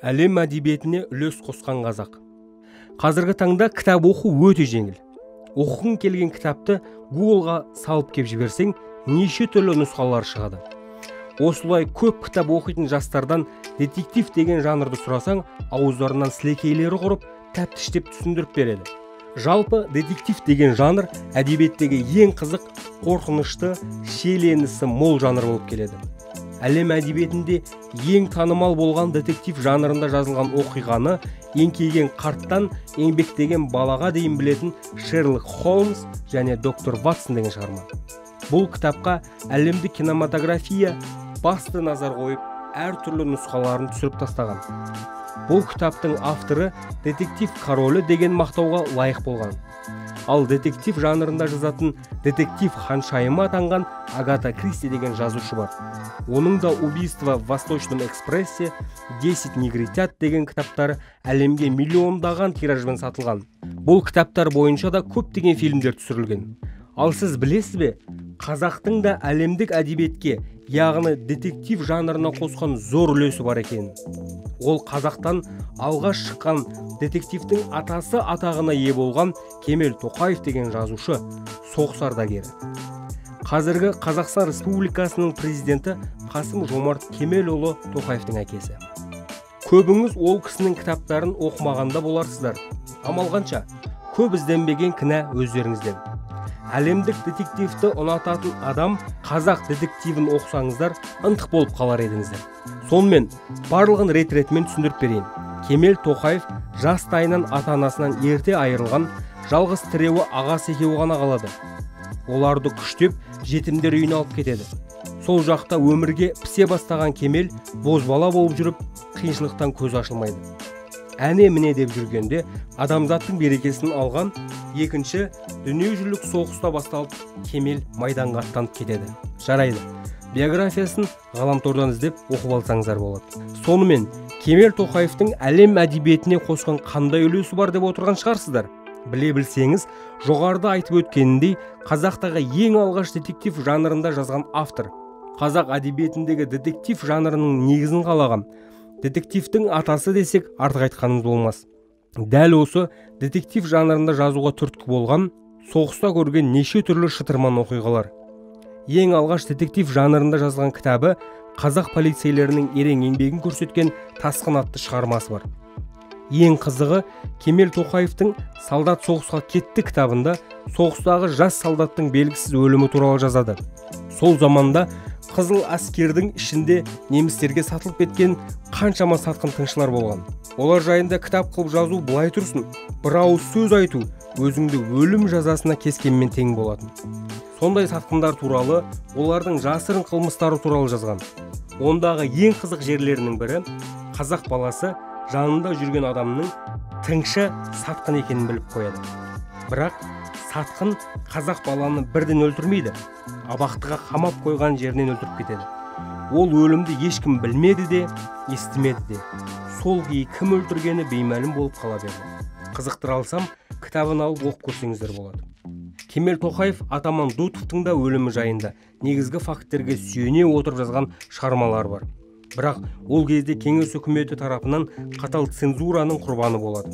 Әлем әдебиетіне үлес қосқан қазақ. Қазіргі таңда кітап оқу өте жеңіл. Оқығың келген кітапты Googleға салып кеп жіберсең, неше түрлі нұсқалар шығады. Осылай көп кітап оқитын жастардан детектив деген жанрды сұрасаң, ауыздарынан сілекейлері құрып, тәптіштеп түсіндіріп береді. Жалпы детектив деген жанр әдебиеттегі ең қызық, қорқынышты, шиеленісі мол жанр болып келеді. Әлем әдебиетінде ең танымал болған детектив жанрында жазылған оқиғаны еңкейген қарттан еңбектеген балаға дейін білетін Шерлок Холмс және доктор Ватсон деген шығарма. Бұл кітапқа әлемдік кинематография басты назар қойып, әртүрлі нұсқаларын түсіріп тастаған. Бұл кітаптың авторы детектив королі деген мақтауға лайық болған. Ал детектив жанрында жазатын детектив ханшайымы атанған Агата Кристи деген жазушы бар. Оның да «Убийство в Восточном экспрессе», «10 негритят» деген кітаптары әлемге миллиондаған тиражбен сатылған. Бұл кітаптар бойынша да көптеген фильмдер түсірілген. Ал сіз білесіз бе, қазақтың да әлемдік әдебиетке, яғни детектив жанрына қосқан зор үлесі бар екен. Ол қазақтан алғаш шыққан детективтің атасы атағына ие болған Кемел Тоқаев деген жазушы, соғыс ардагері. Қазіргі Қазақстан Республикасының президенті Қасым Жомарт Кемелұлы Тоқаевтың әкесі. Көбіңіз ол кісінің кітаптарын оқымағанда боларсыздар. Амал қанша, көп ізденбеген кінә өздеріңізден. Әлемдік детективті ұнататын адам қазақ детективін оқысаңыздар, ынтық болып қалар едіңіздер. Сонымен, барлығын рет-ретімен түсіндіріп берейін. Кемел Тоқаев жастайынан ата-анасынан ерте айырылған, жалғыз тіреуі ағасы екеуі ғана қалады. Оларды күштеп жетімдер үйіне алып кетеді. Сол жақта өмірге пісе бастаған Кемел бозбала болып жүріп, қиыншылықтан көз ашылмайды. Әне міне деп жүргенде адамзаттың берекесін алған екінші дүниежүзілік соғыста басталып, Кемел майданға аттанып кетеді. Жарайды, биографиясын ғаламтордан іздеп оқып алсаңыздар болады. Сонымен, Кемел Тоқаевтың әлем әдебиетіне қосқан қандай үлесі бар деп отырған шығарсыздар. Біле білсеңіз, жоғарыда айтып өткеніндей, қазақтағы ең алғаш детектив жанрында жазған автор. Қазақ әдебиетіндегі детектив жанрының негізін қалаған. Детективтің атасы десек, артық айтқанымыз болмас. Дәл осы детектив жанрында жазуға түрткі болған, соғыста көрген неше түрлі шытырман оқиғалар. Ең алғаш детектив жанрында жазылған кітабы қазақ полицейлерінің ерен еңбегін көрсеткен Тасқын атты шығармасы бар. Ең қызығы, Кемел Тоқаевтың «Солдат соғысқа кетті» кітабында соғыстағы жас солдаттың белгісіз өлімі туралы жазады. Сол заманда қызыл әскердің ішінде немістерге сатылып кеткен қаншама сатқын тыңшылар болған. Олар жайында кітап қылып жазу былай тұрсын, бір ауыз сөз айту өзіңді өлім жазасына кескенмен тең болатын. Сондай сатқындар туралы, олардың жасырын қылмыстары туралы жазған. Ондағы ең қызық жерлерінің бірі, қазақ баласы жанында жүрген адамның тыңшы сатқын екенін біліп қояды. Бірақ сатқын қазақ баланы бірден өлтірмейді, абақтыға қамап қойған жерінен өлтіріп кетеді. Ол өлімді ешкім білмеді де, естімеді де. Сол күйі кім өлтіргені беймәлім болып қала берді. Қызықтыра алсам, кітабын алып оқып көрсеңіздер болады. Кемел Тоқаев атаман Дутовтың да өлімі жайында негізгі факттерге сүйене отырып жазған шығармалары бар. Бірақ ол кезде кеңес үкіметі тарапынан қатал цензураның құрбаны болады.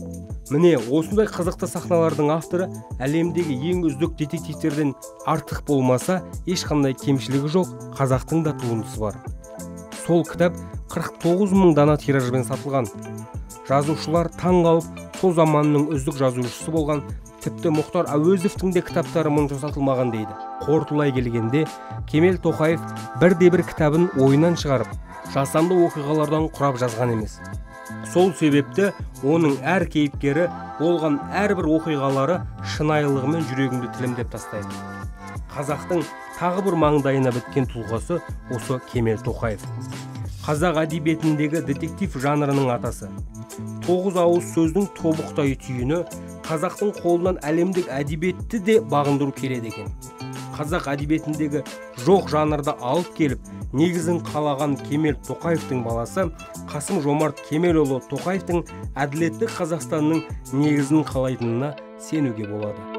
Міне, осындай қызықты сахналардың авторы әлемдегі ең үздік детективтерден артық болмаса, ешқандай кемшілігі жоқ қазақтың да туындысы бар. Сол кітап 49 мың дана тиражбен сатылған. Жазушылар таң қалып, сол заманның үздік жазушысы болған, тіпті Мұхтар Әуезовтің де кітаптары мұнша сатылмаған дейді. Қорытылай келгенде, Кемел Тоқаев бірде-бір кітабын ойынан шығарып, жасанды оқиғалардан құрап жазған емес. Сол себепті оның әр кейіпкері болған әрбір оқиғалары шынайылығымен жүрегіңді тілімдеп тастайды. Қазақтың тағы бір маңдайына біткен тұлғасы осы Кемел Тоқаев. Қазақ әдебиетіндегі детектив жанрының атасы. 9 ауыз сөздің тобықтай түйіні қазақтың қолынан әлемдік әдебиетті де бағындыру келеді екен. Қазақ әдебиетіндегі жоқ жанрды алып келіп, негізін қалаған Кемел Тоқаевтың баласы Қасым Жомарт Кемелұлы Тоқаевтың әділетті Қазақстанның негізін қалайтынына сенуге болады.